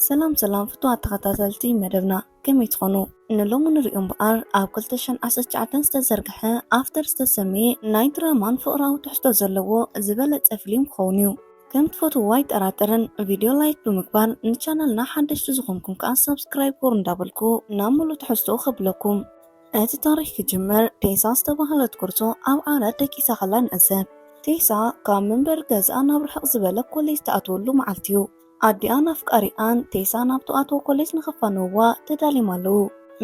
ሰላም ሰላም ፍቱዋት ተኸታተልቲ መደብና፣ ከመይ ትኾኑ? ንሎሚ ንሪኦ እምበኣር ኣብ ክልተ ሽሕን ዓሰርተ ትሽዓተን ዝተዘርግሐ ኣፍተር ዝተሰምየ ናይ ድራማን ፍቕራዊ ትሕዝቶ ዘለዎ ዝበለጸ ፊልም ክኸውን እዩ። ከም ትፈትውዎ ኣይጠራጠርን። ቪድዮ ላይክ ብምግባር ንቻናልና ሓደሽቲ ዝኾንኩም ከኣ ሳብስክራይብ ግበሩ እንዳበልኩ ናብ ሙሉእ ትሕዝቶኡ ከብለኩም። እቲ ታሪኽ ክጅምር ቴሳ ዝተባህለት ኩርሶ ኣብ ዓራት ደቂሳ ከላ ንዕዘብ። ቴሳ ካብ መንበሪ ገዝኣ ናብ ርሕቕ ዝበለ ኮሌጅ ትኣትወሉ መዓልቲ እዩ። ኣዲኣን ኣፍቃሪኣን ቴሳ ናብ ትኣትዎ ኮሌጅ ንኸፋንውዋ ተዳልዮም ኣለዉ።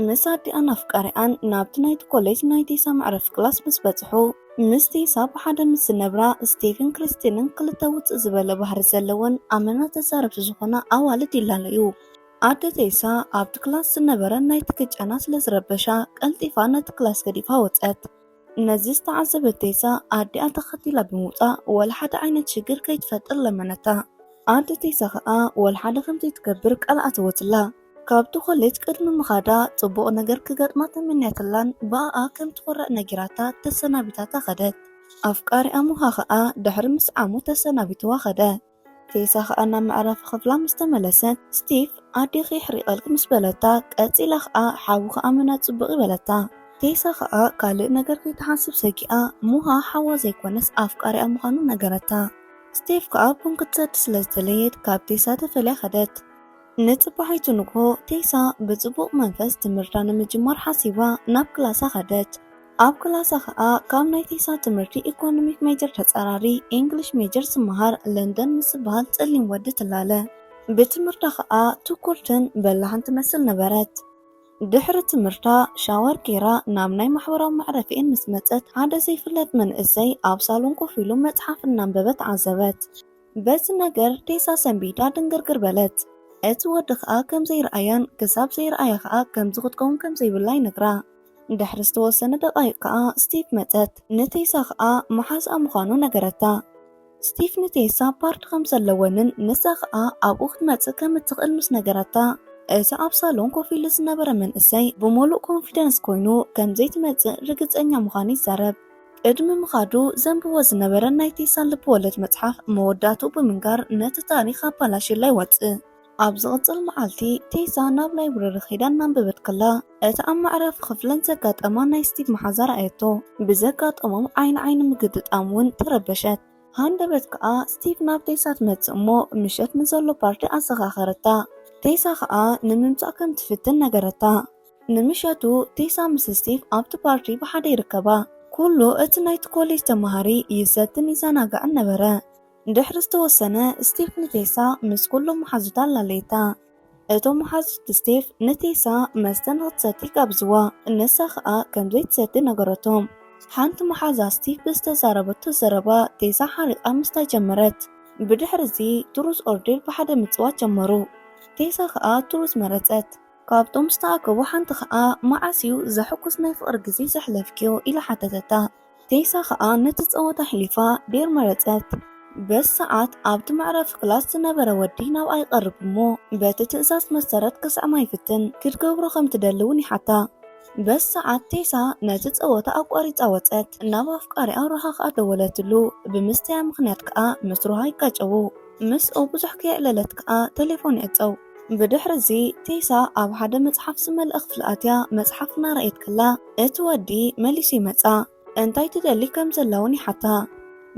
ምስ ኣዲኣን ኣፍቃሪኣን ናብቲ ናይቲ ኮሌጅ ናይ ቴሳ መዕረፊ ክላስ ምስ በጽሑ፣ ምስ ቴሳ ብሓደ ምስ ዝነብራ ስቴፍን ክሪስቲንን ክልተ ውጽእ ዝበለ ባህሪ ዘለወን ኣመና ተዛረብቲ ዝኾና ኣዋልድ ይላለዩ። ኣደ ቴሳ ኣብቲ ክላስ ዝነበረ ናይቲ ግጨና ስለ ዝረበሻ ቀልጢፋ ነቲ ክላስ ገዲፋ ወጸት። ነዚ ዝተዓዘበት ቴሳ ኣዲኣ ተኸቲላ ብምውጻእ ወላ ሓደ ዓይነት ሽግር ከይትፈጥር ለመነታ። ኣደ ቴሳ ኸኣ ወላ ሓደ ከምዘይትገብር ቃል ኣተወትላ። ካብቲ ኮሌጅ ቅድሚ ምኻዳ ጽቡቕ ነገር ክገጥማ ተመንያትላን ብኣኣ ከም ትኾርዕ ነጊራታ ተሰናቢታታ ኸደት። ኣፍቃሪኣ ሙሃ ኸኣ ድሕሪ ምስዓሙ ተሰናቢትዋ ኸደ። ቴሳ ኸኣ ናብ መዕረፊ ክፍላ ምስ ተመለሰት፣ ስቲፍ ኣዴኺ የሕሪቐልኪ ምስ በለታ፣ ቀጺላ ኸኣ ሓውኺ ኣመና ጽቡቕ እዩ በለታ። ቴሳ ኸኣ ካልእ ነገር ከይትሓስብ ሰጊኣ፣ ሙሃ ሓዋ ዘይኮነስ ኣፍቃሪኣ ምዃኑ ነገረታ። ስቲፍ ከኣ ቡን ክትሰቲ ስለ ዝደለየት ካብ ቴሳ ተፈልያ ኸደት። ንጽባሒቱ ንግሆ ቴሳ ብጽቡቕ መንፈስ ትምህርታ ንምጅማር ሓሲባ ናብ ክላሳ ኸደት። ኣብ ክላሳ ኸኣ ካብ ናይ ቴሳ ትምህርቲ ኢኮኖሚክ ሜጀር ተጻራሪ ኢንግሊሽ ሜጀር ዝመሃር ለንደን ምስ ዝበሃል ጸሊም ወዲ ትላለ። ብትምህርታ ኸኣ ትኩርትን በላሕን ትመስል ነበረት። ድሕሪ ትምህርታ ሻወር ጌራ ናብ ናይ ማሕበራዊ መዕረፊኤን ምስ መጸት ሓደ ዘይፍለጥ መንእሰይ ኣብ ሳሎን ኮፍ ኢሉ መጽሓፍ እናንበበ ተዓዘበት። በዚ ነገር ቴሳ ሰንቢዳ ድንግርግር በለት። እቲ ወዲ ኸኣ ከም ዘይረኣያን ክሳብ ዘይረኣያ ኸኣ ከምዚ ክትከውን ከም ዘይብላ ይነግራ። ድሕሪ ዝተወሰነ ደቓይቕ ከኣ ስቲቭ መጸት። ንቴሳ ከኣ መሓዝኣ ምዃኑ ነገረታ። ስቲቭ ንቴሳ ፓርቲ ከም ዘለወንን ንሳ ከኣ ኣብኡ ክትመጽእ ከም እትኽእል ምስ ነገረታ፣ እቲ ኣብ ሳሎን ኮፍ ኢሉ ዝነበረ መንእሰይ ብምሉእ ኮንፊደንስ ኮይኑ ከም ዘይትመጽእ ርግጸኛ ምዃኑ ይዛረብ። ቅድሚ ምኻዱ ዘንብቦ ዝነበረ ናይ ቴሳ ልብወለድ መጽሓፍ መወዳእትኡ ብምንጋር ነቲ ታሪኽ ኣባላሽላ ይወጽእ። ኣብ ዝቕጽል መዓልቲ ቴሳ ናብ ላይብረሪ ከይዳ እናንበበት ከላ፣ እቲ ኣብ መዕረፊ ክፍለን ዘጋጠማ ናይ ስቲቭ መሓዛ ረኣየቶ። ብዘጋጠሞም ዓይኒ ዓይኒ ምግጥጣም እውን ተረበሸት። ሃንደበት ከኣ ስቲቭ ናብ ቴሳ ትመጽእ እሞ ምሸት ንዘሎ ፓርቲ ኣዘኻኸረታ። ቴሳ ከኣ ንምምጻእ ከም ትፍትን ነገረታ። ንምሸቱ ቴሳ ምስ ስቲቭ ኣብቲ ፓርቲ ብሓደ ይርከባ። ኩሉ እቲ ናይቲ ኮሌጅ ተመሃሪ ይሰትን ይዘናጋዕን ነበረ። ድሕሪ ዝተወሰነ ስቲቭ ንቴሳ ምስ ኩሎም መሓዙታ ኣላለየታ። እቶም መሓዙት ስቲቭ ንቴሳ መስተ ንኽትሰቲ ጋብዝዋ፣ ንሳ ኸኣ ከም ዘይትሰቲ ነገረቶም። ሓንቲ መሓዛ ስቲቭ ብዝተዛረበቶ ዘረባ ቴሳ ሓሪቓ ምስታይ ጀመረት። ብድሕሪ እዚ ትሩዝ ኦር ዴር ብሓደ ምጽዋት ጀመሩ። ቴሳ ኸኣ ትሩዝ መረጸት። ካብቶም ዝተኣከቡ ሓንቲ ኸኣ መዓስ እዩ ዘሐጉስ ናይ ፍቕሪ ግዜ ዘሕለፍክዮ? ኢላ ሓተተታ። ቴሳ ኸኣ ነቲ ጸወታ ኣሕሊፋ ዴር መረጸት። በዚ ሰዓት ኣብቲ መዕረፊ ክላስ ዝነበረ ወዲ ናብኣ ይቐርብ እሞ በቲ ትእዛዝ መሰረት ክስዕማ ይፍትን። ክትገብሮ ከም ትደሊ እውን ይሓታ። በዚ ሰዓት ቴሳ ነቲ ጸወታ ኣቋሪጻ ወጸት። ናብ ኣፍቃሪኣ ሮሃ ኸኣ ደወለትሉ። ብምስተያ ምኽንያት ከኣ ምስ ሮሃ ይጋጨዉ። ምስኡ ብዙሕ ከየዕለለት ከኣ ቴሌፎን ይዕጸው። ብድሕሪ እዚ ቴሳ ኣብ ሓደ መጽሓፍ ዝመልአ ክፍሊ ኣትያ መጽሓፍ እናረኣየት ከላ እቲ ወዲ መሊሱ ይመጻ። እንታይ ትደሊ ከም ዘላ እውን ይሓታ።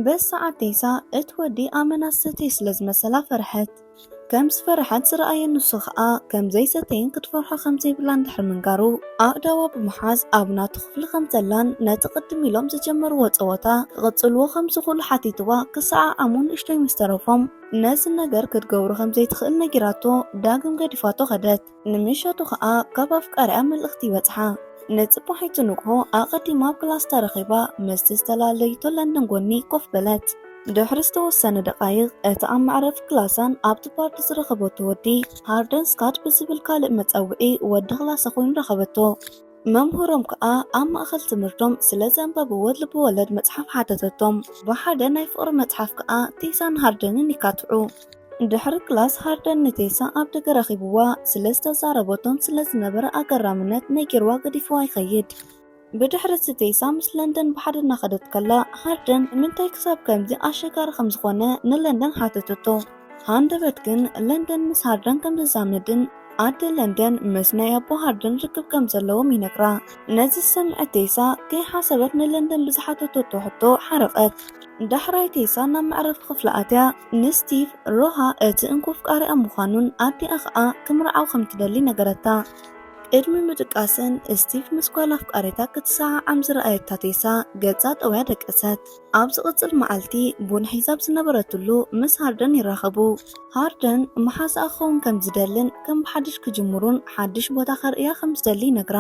በዚ ሰዓት ቴሳ እቲ ወዲ ኣመና ዝሰተየ ስለ ዝመሰላ ፈርሐት። ከም ዝፈርሐት ዝረኣየ ንሱ ኸኣ ከም ዘይሰተየን ክትፈርሖ ከም ዘይብላን ድሕሪ ምንጋሩ ኣእዳዋ ብምሓዝ ኣብ ናቱ ክፍሊ ከም ዘላን ነቲ ቅድም ኢሎም ዝጀመርዎ ጸወታ ክቕጽልዎ ከም ዝኽእሉ ሓቲትዋ ክሰዓዓሙ ንእሽቶይ ምስ ተረፎም ነዚ ነገር ክትገብሮ ከም ዘይትኽእል ነጊራቶ ዳግም ገዲፋቶ ኸደት። ንምሸቱ ኸኣ ካብ ኣፍቃሪኣ መልእኽቲ ይበጽሓ። ንጽባሒቱ ንግሆ ኣቐዲማ ኣብ ክላስ ተረኺባ ምስቲ ዝተፈላለየቶ ለንደን ጎኒ ኮፍ በለት። ድሕሪ ዝተወሰነ ደቓይቕ እቲ ኣብ መዕረፊ ክላሳን ኣብቲ ፓርቲ ዝረኸበቶ ወዲ ሃርደን ስካት ብዝብል ካልእ መጸውዒ ወዲ ክላሳ ኮይኑ ረኸበቶ። መምህሮም ከኣ ኣብ ማእከል ትምህርቶም ስለ ዘንበብዎ ልብወለድ መጽሓፍ ሓተተቶም። ብሓደ ናይ ፍቕሪ መጽሓፍ ከኣ ቴሳን ሃርደንን ይካትዑ። ድሕሪ ክላስ ሃርደን ንቴሳ ኣብ ደገ ረኺብዋ ስለ ዝተዛረበቶን ስለ ዝነበረ ኣገራምነት ነጊርዋ ገዲፍዋ ይኸይድ። ብድሕሪ እቲ ቴሳ ምስ ለንደን ብሓደ እናኸደት ከላ ሃርደን ንምንታይ ክሳብ ከምዚ ኣሸጋሪ ከም ዝኾነ ንለንደን ሓተተቶ። ሃንደበት ግን ለንደን ምስ ሃርደን ከም ዝዛመድን ኣደ ለንደን ምስ ናይ ኣቦ ሃርደን ርክብ ከም ዘለዎም ይነግራ። ነዚ ዝሰምዐት ቴሳ ከይሓሰበት ንለንደን ብዝሓተተቶ ሕቶ ሓረቐት። ዳሕራይ ቴሳ ናብ መዕረፊ ክፍላ ኣትያ ንስቲቭ ሮሃ እቲ እንኮ ኣፍቃሪኣ ምዃኑን ኣዲኣ ኸኣ ክምርዓው ከም ትደሊ ነገረታ። ቅድሚ ምድቃሰን ስቲቭ ምስ ጓል ኣፍቃሪታ ክትሰዓዓም ዝረኣየታ ቴሳ ገጻ ጠውያ ደቀሰት። ኣብ ዝቕጽል መዓልቲ ቡን ሒዛ ኣብ ዝነበረትሉ ምስ ሃርደን ይራኸቡ። ሃርደን መሓዛኣ ክኸውን ከም ዝደልን ከም ብሓድሽ ክጅምሩን ሓድሽ ቦታ ከርእያ ከም ዝደሊ ይነግራ።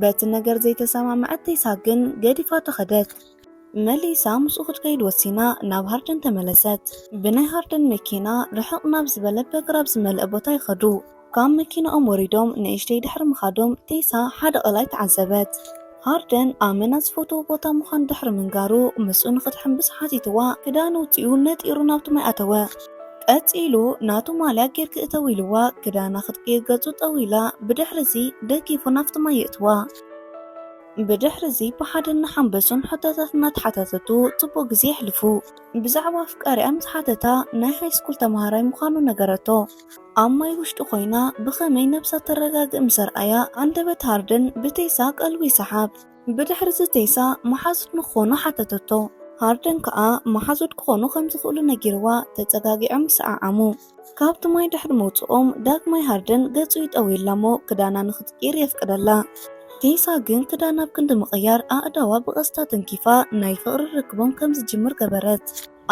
በቲ ነገር ዘይተሰማምዐት ቴሳ ግን ገዲፋቶ ከደት። መሊሳ ምስኡ ክትከይድ ወሲና ናብ ሃርደን ተመለሰት። ብናይ ሃርደን መኪና ርሕቕ ናብ ዝበለ በግራብ ዝመልአ ቦታ ይኸዱ። ካብ መኪናኦም ወሪዶም ንእሽተይ ድሕሪ ምኻዶም ቴሳ ሓደ ቐላይ ተዓዘበት። ሃርደን ኣመና ዝፈትዎ ቦታ ምዃኑ ድሕሪ ምንጋሩ ምስኡ ንኽትሕምብስ ሓቲትዋ ክዳን ኣውጺኡ ነጢሩ ናብቲ ማይ ኣተወ። ቀጺሉ ናቱ ማልያ ጌርኪ እተዊ ኢልዋ ክዳና ክትቅይር ገጹ ጠዊላ ብድሕሪ እዚ ደጊፉ ናብቲ ማይ የእትዋ። ብድሕሪ እዚ ብሓደ እናሓምበሱን ሕቶታት እናተሓታተቱ ጽቡቕ ግዜ የሕልፉ። ብዛዕባ ኣፍቃሪኣ ምስ ሓተታ ናይ ሃይስኩል ተመሃራይ ምዃኑ ነገረቶ። ኣብ ማይ ውሽጢ ኮይና ብኸመይ ነብሳ ተረጋግእ ምስ ኣርኣያ ኣንደበት ሃርደን ብቴሳ ቀልቡ ይሰሓብ። ብድሕሪ እዚ ቴሳ መሓዙት ንክኾኑ ሓተተቶ። ሃርደን ከኣ መሓዙት ክኾኑ ከም ዝኽእሉ ነጊርዋ ተጸጋጊዖም ይሰዓዓሙ። ካብቲ ማይ ድሕሪ ምውጽኦም ዳግማይ ሃርደን ገጹ ይጠውየላ እሞ ክዳና ንኽትቅይር የፍቅደላ። ቴሳ ግን ክዳና ኣብ ክንዲ ምቕያር ኣእዳዋ ብቐስታ ተንኪፋ ናይ ፍቕሪ ርክቦም ከም ዝጅምር ገበረት።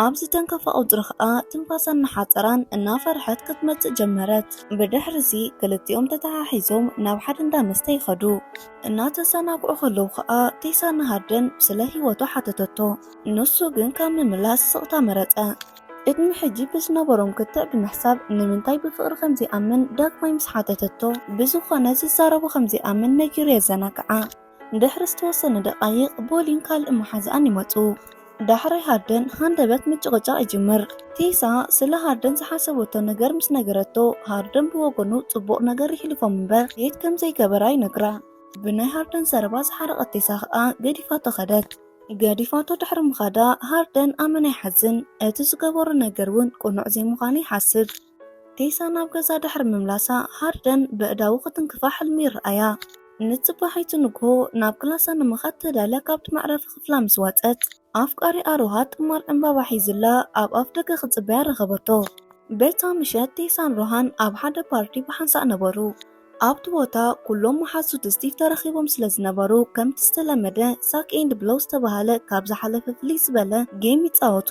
ኣብ ዝተንከፋ ቁጽሪ ከኣ ትንፋሳ እናሓጸራን እናፈርሐት ክትመጽእ ጀመረት። ብድሕሪ እዚ ክልቲኦም ተተሓሒዞም ናብ ሓደ እንዳ መስተ ይኸዱ። እናተሰናግዑ ከለዉ ከኣ ቴሳ ንሃርደን ስለ ህይወቱ ሓተተቶ። ንሱ ግን ካብ ምምላስ ስቕታ መረጸ። ቅድሚ ሕጂ ብዝነበሮም ክትዕ ብምሕሳብ ንምንታይ ብፍቕሪ ከም ዘይኣምን ዳግማይ ምስ ሓተተቶ ብዝኾነ ዝዛረቦ ከም ዘይኣምን ነጊሩ የዘናግዓ። ድሕሪ ዝተወሰነ ደቓይቕ ቦሊን ካልእ መሓዛኣን ይመጹ። ዳሕራይ ሃርደን ሃንደበት ምጭቕጫቕ ይጅምር። ቴሳ ስለ ሃርደን ዝሓሰበቶ ነገር ምስ ነገረቶ ሃርደን ብወገኑ ጽቡቕ ነገር ይሕልፎም እምበር ዴት ከም ዘይገበራ ይነግራ። ብናይ ሃርደን ዘረባ ዝሓረቐት ቴሳ ከኣ ገዲፋቶ ከደት። ገዲፋቶ ድሕሪ ምኻዳ ሃርደን ኣመና ይሓዝን፣ እቲ ዝገበሮ ነገር እውን ቅኑዕ ዘይምዃኑ ይሓስብ። ቴሳ ናብ ገዛ ድሕሪ ምምላሳ ሃርደን በእዳዉ ክትንክፋ ሕልሚ ይረኣያ። ንጽባሒቱ ንግሆ ናብ ክላሳ ንምኻድ ተዳልያ ካብቲ መዕረፊ ክፍላ ምስ ወጸት ኣፍቃሪኣ ሮሃ ጥማር ዕምባባ ሒዝላ ኣብ ኣፍ ደገ ክጽበያ ረኸበቶ። በታ ምሸት ቴሳን ሮሃን ኣብ ሓደ ፓርቲ ብሓንሳእ ነበሩ። ኣብቲ ቦታ ኩሎም መሓዙት ስቲቭ ተረኺቦም ስለ ዝነበሩ ከምቲ ዝተለመደ ሳክ ኤንድ ብለው ዝተባህለ ካብ ዝሓለፈ ፍልይ ዝበለ ጌም ይጻወቱ።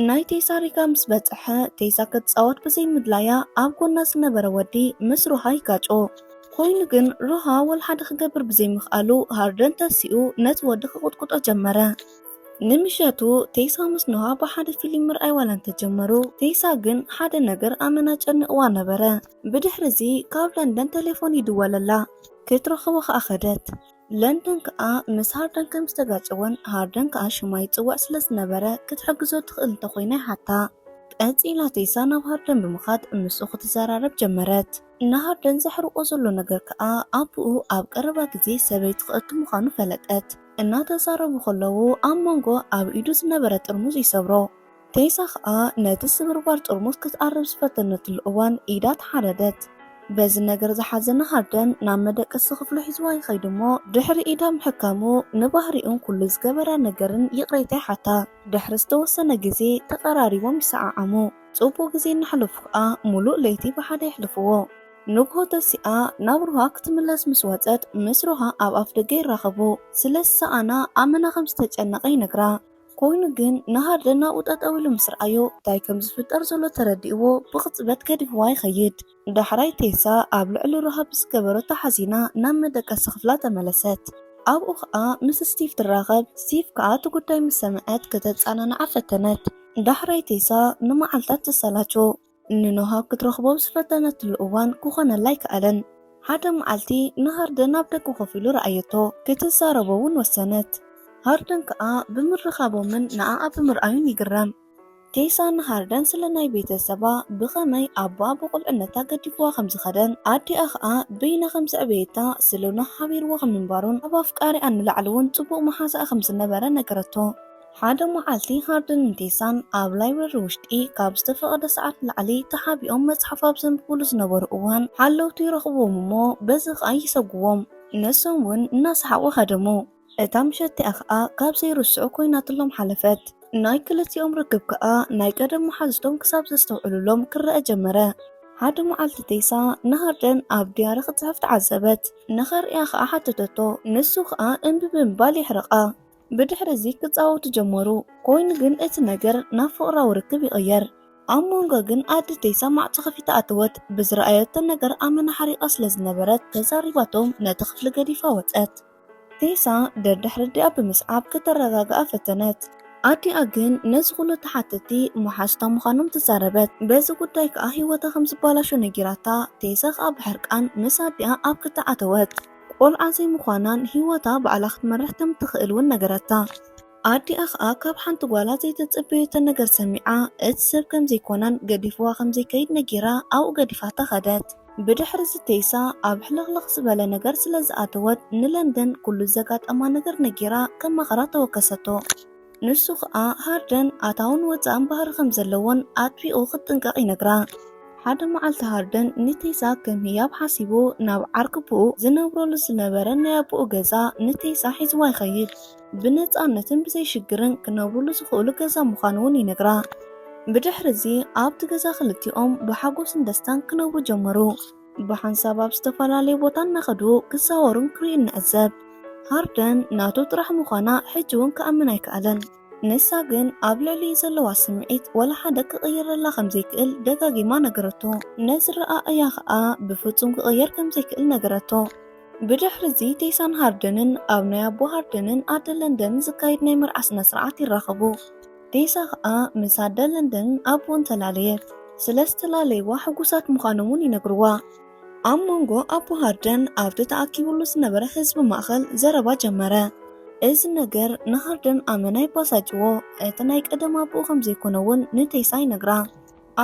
ናይ ቴሳ ሪጋ ምስ በጽሐ ቴሳ ክትጻወት ብዘይምድላያ ኣብ ጎና ዝነበረ ወዲ ምስ ሮሃ ይጋጮ። ኮይኑ ግን ሮሃ ወላ ሓደ ክገብር ብዘይምኽኣሉ ሃርደን ተሲኡ ነቲ ወዲ ክቕጥቅጦ ጀመረ። ንምሸቱ ቴሳ ምስ ኖሃ ብሓደ ፊልም ምርኣይ ዋላ እንተጀመሩ ቴሳ ግን ሓደ ነገር ኣመና ጨኒቕዋ ነበረ። ብድሕሪ እዚ ካብ ለንደን ቴሌፎን ይድወለላ ክትረኽቦ ከኣ ከደት። ለንደን ከኣ ምስ ሃርደን ከም ዝተጋጨወን ሃርደን ከኣ ሽማ ይጽውዕ ስለ ዝነበረ ክትሕግዞ ትኽእል እንተኾይና ይሓታ። ቀጺላ ቴሳ ናብ ሃርደን ብምኻድ ምስኡ ክትዘራረብ ጀመረት። ንሃርደን ዘሕርቆ ዘሎ ነገር ከኣ ኣቦኡ ኣብ ቀረባ ግዜ ሰበይቲ ክእቱ ምዃኑ ፈለጠት። እናተዛረቡ ከለዉ ኣብ መንጎ ኣብ ኢዱ ዝነበረ ጥርሙዝ ይሰብሮ። ቴሳ ከኣ ነቲ ስብርባር ጥርሙዝ ክትኣርብ ዝፈተነትሉ እዋን ኢዳ ተሓረደት። በዚ ነገር ዝሓዘነ ሃርደን ናብ መደቀሲ ክፍሉ ሒዝዋ ይኸይድ እሞ ድሕሪ ኢዳ ምሕካሙ ንባህሪኡን ኩሉ ዝገበራ ነገርን ይቕሬታ ይሓታ። ድሕሪ ዝተወሰነ ግዜ ተቐራሪቦም ይሰዓዓሙ። ጽቡቕ ግዜ እናሕለፉ ከኣ ሙሉእ ለይቲ ብሓደ የሕልፍዎ። ንግሆ ተሲኣ ናብ ሩሃ ክትምለስ ምስ ወጸት ምስ ሩሃ ኣብ ኣፍ ደገ ይራኸቡ። ስለ ዝሰኣና ኣመና ከም ዝተጨነቐ ይነግራ። ኮይኑ ግን ንሃርደን ናብኡ ጠጠው ኢሉ ምስ ረኣዮ እንታይ ከም ዝፍጠር ዘሎ ተረዲእዎ ብቕጽበት ገዲፍዋ ይኸይድ። ዳሕራይ ቴሳ ኣብ ልዕሊ ሩሃ ብዝገበረቶ ሓዚና ናብ መደቀሲ ክፍላ ተመለሰት። ኣብኡ ኸኣ ምስ ስቲቭ ትራኸብ። ስቲቭ ከኣ እቲ ጉዳይ ምስ ሰምዐት ከተጸናንዓ ፈተነት። ዳሕራይ ቴሳ ንመዓልታት ተሰላቾ። ንኖሃ ክትረኽቦ ዝፈተነትሉ እዋን ክኾነላ ኣይከኣለን። ሓደ መዓልቲ ንሃርደን ኣብ ደገ ኮፍ ኢሉ ረኣየቶ። ክትዛረቦ እውን ወሰነት። ሃርደን ከኣ ብምርኻቦምን ንኣኣ ብምርኣዩን ይግረም። ቴሳ ንሃርደን ስለ ናይ ቤተሰባ ብኸመይ ኣቦኣ ብቁልዕነታ ገዲፍዋ ከም ዝኸደን ኣዲኣ ከኣ በይና ከም ዘዕበየታ ስለ ኖህ ሓቢርዎ ከም ምንባሩን ካብ ኣፍቃሪኣ ንላዕሊ እውን ጽቡቕ መሓዛኣ ከም ዝነበረ ነገረቶ። ሓደ መዓልቲ ሃርደንን ቴሳን ኣብ ላይብረሪ ውሽጢ ካብ ዝተፈቐደ ሰዓት ንላዕሊ ተሓቢኦም መጽሓፍ ኣብ ዘንብብሉ ዝነበሩ እዋን ሓለውቱ ይረኽብዎም እሞ በዚ ኸኣ ይሰጉዎም። ንሶም እውን እናሰሓቑ ሃደሙ። እታ ምሸት እቲኣ ኸኣ ካብ ዘይርስዑ ኮይናትሎም ሓለፈት። ናይ ክልቲኦም ርክብ ከኣ ናይ ቀደም መሓዙቶም ክሳብ ዘስተውዕሉሎም ክረኣ ጀመረ። ሓደ መዓልቲ ቴሳ ንሃርደን ኣብ ድያሪ ክጽሕፍ ተዓዘበት። ንኸርእያ ኸኣ ሓተተቶ። ንሱ ኸኣ እምቢ ብምባል የሕርቓ። ብድሕሪ እዚ ክጻወቱ ጀመሩ። ኮይኑ ግን እቲ ነገር ናብ ፍቕራዊ ርክብ ይቕየር። ኣብ መንጎ ግን ኣደ ቴሳ ማዕጾ ከፊታ ኣተወት። ብዝረኣየቶ ነገር ኣመና ሓሪቓ ስለ ዝነበረት ተዛሪባቶም ነቲ ክፍሊ ገዲፋ ወጸት። ቴሳ ደድሕሪ ኣዲኣ ብምስዓብ ክተረጋግኣ ፈተነት። ኣዲኣ ግን ነዚ ኩሉ ተሓተቲ መሓዙታ ምዃኖም ተዛረበት። በዚ ጉዳይ ከኣ ህይወታ ከም ዝበላሾ ነጊራታ። ቴሳ ከኣ ብሕርቃን ምስ ኣዲኣ ኣብ ክትዕ ኣተወት። ቆልዓ ዘይምዃናን ህይወታ ባዕላ ክትመርሕ ከም ትኽእል እውን ነገረታ። ኣዲኣ ከኣ ካብ ሓንቲ ጓላ ዘይተጸበየቶ ነገር ሰሚዓ፣ እቲ ሰብ ከም ዘይኮናን ገዲፍዋ ከም ዘይከይድ ነጊራ ኣብኡ ገዲፋታ ከደት። ብድሕሪ እዚ ቴሳ ኣብ ሕልኽልኽ ዝበለ ነገር ስለ ዝኣተወት ንለንደን ኩሉ ዘጋጠማ ነገር ነጊራ ከማኽራ ተወከሰቶ። ንሱ ኸኣ ሃርደን ኣታውን ወጻእን ባህሪ ከም ዘለዎን ኣጥቢቑ ክትጥንቀቕ ይነግራ። ሓደ መዓልቲ ሃርደን ንቴሳ ከም ህያብ ሓሲቡ ናብ ዓርኪ ኣቦኡ ዝነብረሉ ዝነበረ ናይ ኣቦኡ ገዛ ንቴሳ ሒዝዋ ይኸይድ። ብነጻነትን ብዘይ ሽግርን ክነብሩሉ ዝኽእሉ ገዛ ምዃኑ እውን ይነግራ። ብድሕሪ እዚ ኣብቲ ገዛ ክልቲኦም ብሓጎስን ደስታን ክነብሩ ጀመሩ። ብሓንሳብ ኣብ ዝተፈላለየ ቦታ እናኸዱ ክዛወሩን ክርእዩን ንዕዘብ። ሃርደን ናቱ ጥራሕ ምዃና ሕጂ እውን ክኣምን ኣይከኣለን። ንሳ ግን ኣብ ልዕሊኡ ዘለዋ ስምዒት ወላ ሓደ ክቕይረላ ከም ዘይክእል ደጋጊማ ነገረቶ። ነዚ ረኣእያ ኸኣ ብፍጹም ክቕየር ከም ዘይክእል ነገረቶ። ብድሕሪ እዚ ቴሳን ሃርደንን ኣብ ናይ ኣቦ ሃርደንን ኣደ ለንደንን ዝካየድ ናይ መርዓ ስነ ስርዓት ይራኸቡ። ቴሳ ኸኣ ምስ ኣደ ለንደንን ኣቦኡን ተላለየት። ስለ ዝተላለይዋ ሕጉሳት ምዃኖም እውን ይነግርዋ። ኣብ መንጎ ኣቦ ሃርደን ኣብቲ ተኣኪቡሉ ዝነበረ ህዝቢ ማእኸል ዘረባ ጀመረ። እዚ ነገር ንሃርደን ኣመና ይባሳጭዎ። እቲ ናይ ቀደም ኣቦኡ ከም ዘይኮነ እውን ንቴሳ ይነግራ።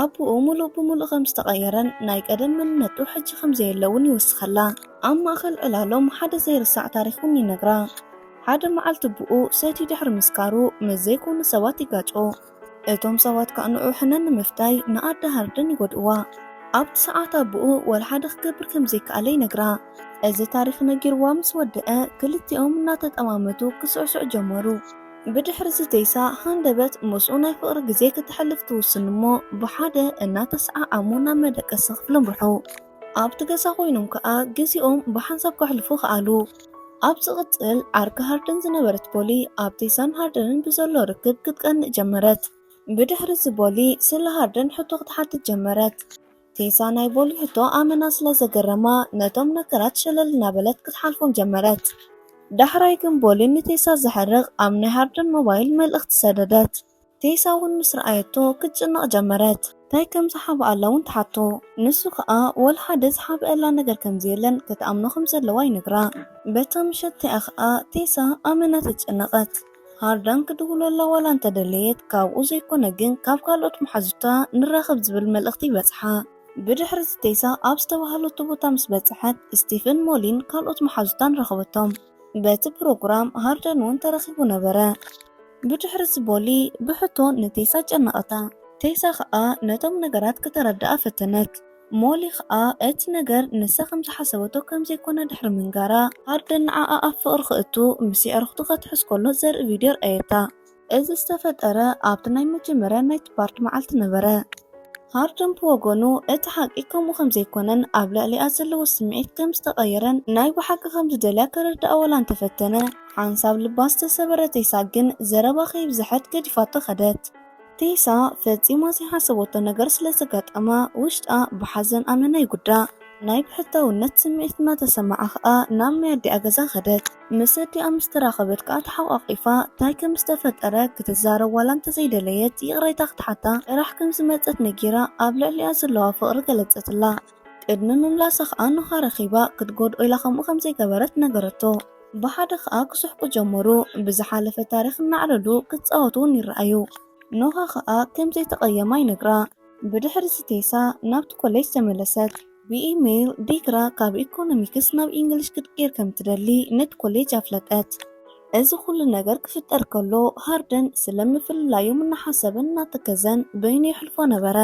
ኣቦኡ ሙሉእ ብሙሉእ ከም ዝተቐየረን ናይ ቀደም መንነቱ ሕጂ ከም ዘየለ እውን ይውስኸላ። ኣብ ማእከል ዕላሎም ሓደ ዘይርሳዕ ታሪኽ እውን ይነግራ። ሓደ መዓልቲ ኣቦኡ ሰትዩ ድሕሪ ምስካሩ ምስ ዘይኮኑ ሰባት ይጋጮ። እቶም ሰባት ከኣ ንዕኡ ሕነ ንምፍታይ ንኣደ ሃርደን ይጎድእዋ። ኣብቲ ሰዓት ኣቦኡ ወላ ሓደ ክገብር ከም ዘይከኣለ ይነግራ። እዚ ታሪኽ ነጊርዋ ምስ ወደአ ክልቲኦም እናተጠማመቱ ክስዕስዑ ጀመሩ። ብድሕሪ እዚ ቴሳ ሃንደበት ምስኡ ናይ ፍቕሪ ግዜ ክተሕልፍ ትውስን እሞ ብሓደ እናተሰዓዓሙ ናብ መደቀሲ ክፍሊ ኣምርሑ። ኣብቲ ገዛ ኮይኖም ከኣ ግዜኦም ብሓንሳብ ከሕልፉ ከኣሉ። ኣብ ዝቕጽል ዓርኪ ሃርደን ዝነበረት ቦሊ ኣብ ቴሳን ሃርደንን ብዘሎ ርክብ ክትቀንእ ጀመረት። ብድሕሪ እዚ ቦሊ ስለ ሃርደን ሕቶ ክትሓትት ጀመረት። ቴሳ ናይ ቦሊ ሕቶ ኣመና ስለ ዘገረማ ነቶም ነገራት ሸለል እናበለት ክትሓልፎም ጀመረት። ዳሕራይ ግን ቦሊ ንቴሳ ዘሕርቕ ኣብ ናይ ሃርደን ሞባይል መልእኽቲ ሰደደት። ቴሳ እውን ምስ ረኣየቶ ክትጭነቕ ጀመረት። እንታይ ከም ዝሓብኣላ እውን ትሓቶ። ንሱ ከኣ ወላ ሓደ ዝሓብኣላ ነገር ከም ዘየለን ክትኣምኖ ከም ዘለዋ ይነግራ። በታ ምሸት እቲኣ ከኣ ቴሳ ኣመና ተጨነቐት። ሃርደን ክድውለላ ዋላ እንተደለየት ካብኡ ዘይኮነ ግን ካብ ካልኦት መሓዙታ ንራኸብ ዝብል መልእኽቲ ይበጽሓ። ብድሕሪ እዚ ቴሳ ኣብ ዝተባህለቶ ቦታ ምስ በጽሐት ስቲፍን ሞሊን ካልኦት መሓዙታን ረኸበቶም። በቲ ፕሮግራም ሃርደን እውን ተረኺቡ ነበረ። ብድሕሪ እዚ ቦሊ ብሕቶ ንቴሳ ጨነቐታ። ቴሳ ኸኣ ነቶም ነገራት ከተረድኣ ፈተነት። ሞሊ ኸኣ እቲ ነገር ንሳ ከም ዝሓሰበቶ ከም ዘይኮነ ድሕሪ ምንጋራ ሃርደን ንዓኣ ኣብ ፍቕሪ ክእቱ ምስ የዕርኽቱ ከትሕዝ ከሎ ዘርኢ ቪድዮ ኣርእየታ። እዚ ዝተፈጠረ ኣብቲ ናይ መጀመርያ ናይቲ ፓርቲ መዓልቲ ነበረ። ሃርደን ብወገኑ እቲ ሓቂ ከምኡ ከም ዘይኮነን ኣብ ልዕሊኣ ዘለዎ ስምዒት ከም ዝተቐየረን ናይ ብሓቂ ከም ዝደልያ ከረድኣ ዋላ እንተፈተነ ሓንሳብ ልባ ዝተሰበረ ቴሳ ግን ዘረባ ከይብዝሐት ገዲፋቶ ከደት። ቴሳ ፈጺማ ዘይሓሰበቶ ነገር ስለ ዘጋጠማ ውሽጣ ብሓዘን ኣመና ይጉዳእ። ናይ ብሕታውነት ስምዒት እናተሰምዓ ኸኣ ናብ ናይ ኣዲኣ ገዛ ከደት። ምስ ኣዲኣ ምስ ተራኸበት ከኣ ተሓቋቒፋ እንታይ ከም ዝተፈጠረ ክትዛረብ ዋላ እንተዘይደለየት ይቕሬታ ክትሓታ ጥራሕ ከም ዝመጸት ነጊራ ኣብ ልዕሊኣ ዘለዋ ፍቕሪ ገለጸትላ። ቅድሚ ምምላሳ ኸኣ ኖኻ ረኺባ ክትጎድኦ ኢላ ከምኡ ከም ዘይገበረት ነገረቶ። ብሓደ ኸኣ ክስሕቁ ጀመሩ። ብዝሓለፈ ታሪኽ እናዕለሉ ክጻወቱ እውን ይረኣዩ። ኖኻ ኸኣ ከም ዘይተቐየማ ይነግራ። ብድሕሪ እዚ ቴሳ ናብቲ ኮሌጅ ተመለሰት። ብኢሜይል ዲግራ ካብ ኢኮኖሚክስ ናብ ኢንግሊሽ ክትቅይር ከም ትደሊ ነቲ ኮሌጅ ኣፍለጠት። እዚ ኩሉ ነገር ክፍጠር ከሎ ሃርደን ስለ ምፍልላዮም እናሓሰበን እናተከዘን በይኑ የሕልፎ ነበረ።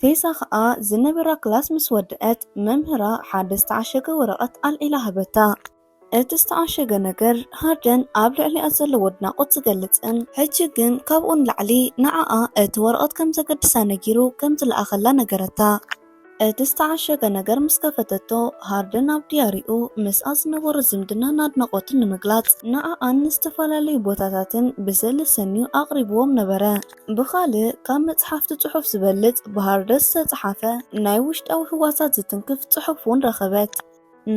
ቴሳ ከኣ ዝነበራ ክላስ ምስ ወድአት መምህራ ሓደ ዝተዓሸገ ወረቐት ኣልዒላ ሃበታ። እቲ ዝተዓሸገ ነገር ሃርደን ኣብ ልዕሊኣ ዘለዎ ኣድናቖት ዝገልጽን ሕጂ ግን ካብኡ ንላዕሊ ንዓኣ እቲ ወረቐት ከም ዘገድሳ ነጊሩ ከም ዝለኣኸላ ነገረታ። እቲ ዝተዓሸገ ነገር ምስ ከፈተቶ ሃርደን ኣብ ድያሪኡ ምስኣ ዝነበሮ ዝምድናን ኣድናቖትን ንምግላጽ ንዓኣን ንዝተፈላለዩ ቦታታትን ብስእሊ ሰንዩ ኣቕሪብዎም ነበረ። ብኻልእ ካብ መጽሓፍቲ ጽሑፍ ዝበልጽ ብሃርደን ዝተጸሓፈ ናይ ውሽጣዊ ህዋሳት ዝትንክፍ ጽሑፍ እውን ረኸበት።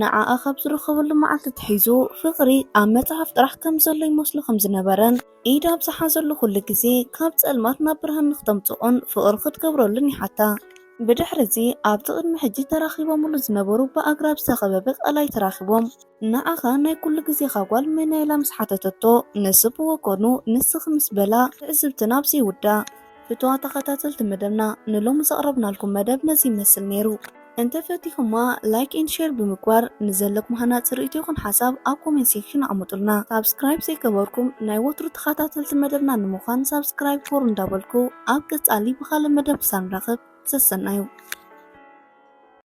ንዓኣ ካብ ዝረኸበሉ መዓልቲ ኣትሒዙ ፍቕሪ ኣብ መጽሓፍ ጥራሕ ከም ዘሎ ይመስሎ ከም ዝነበረን ኢድ ኣብ ዝሓዘሉ ኩሉ ግዜ ካብ ጸልማት ናብ ብርሃን ንክተምጽኦን ፍቕሪ ክትገብረሉን ይሓታ። ብድሕሪ እዚ ኣብቲ ቅድሚ ሕጂ ተራኺቦምሉ ዝነበሩ ብኣግራብ ዝተኸበበ ቀላይ ተራኺቦም ንዓኻ ናይ ኩሉ ግዜኻ ጓል መን እያ ኢላ ምስ ሓተተቶ ንሱ ብወገኑ ንስኺ ምስ በላ ትዕዝብትና ኣብዚ ይውዳእ። ፍትዋ ተኸታተልቲ መደብና ንሎሚ ዘቕረብናልኩም መደብ ነዚ ይመስል ነይሩ። እንተፈቲኹማ like and share ብምግባር ንዘለኩም ሃናጺ ርእይቶ ይኹን ሓሳብ ኣብ comment section ኣቐምጡልና። ሳብስክራይብ ዘይገበርኩም ናይ ወትሩ ተኸታተልቲ መደብና ንምዃን ሳብስክራይብ ግበሩ እንዳበልኩ ኣብ ቀጻሊ ብኻልእ መደብ ክሳብ ንራኸብ ሰሰናዩ።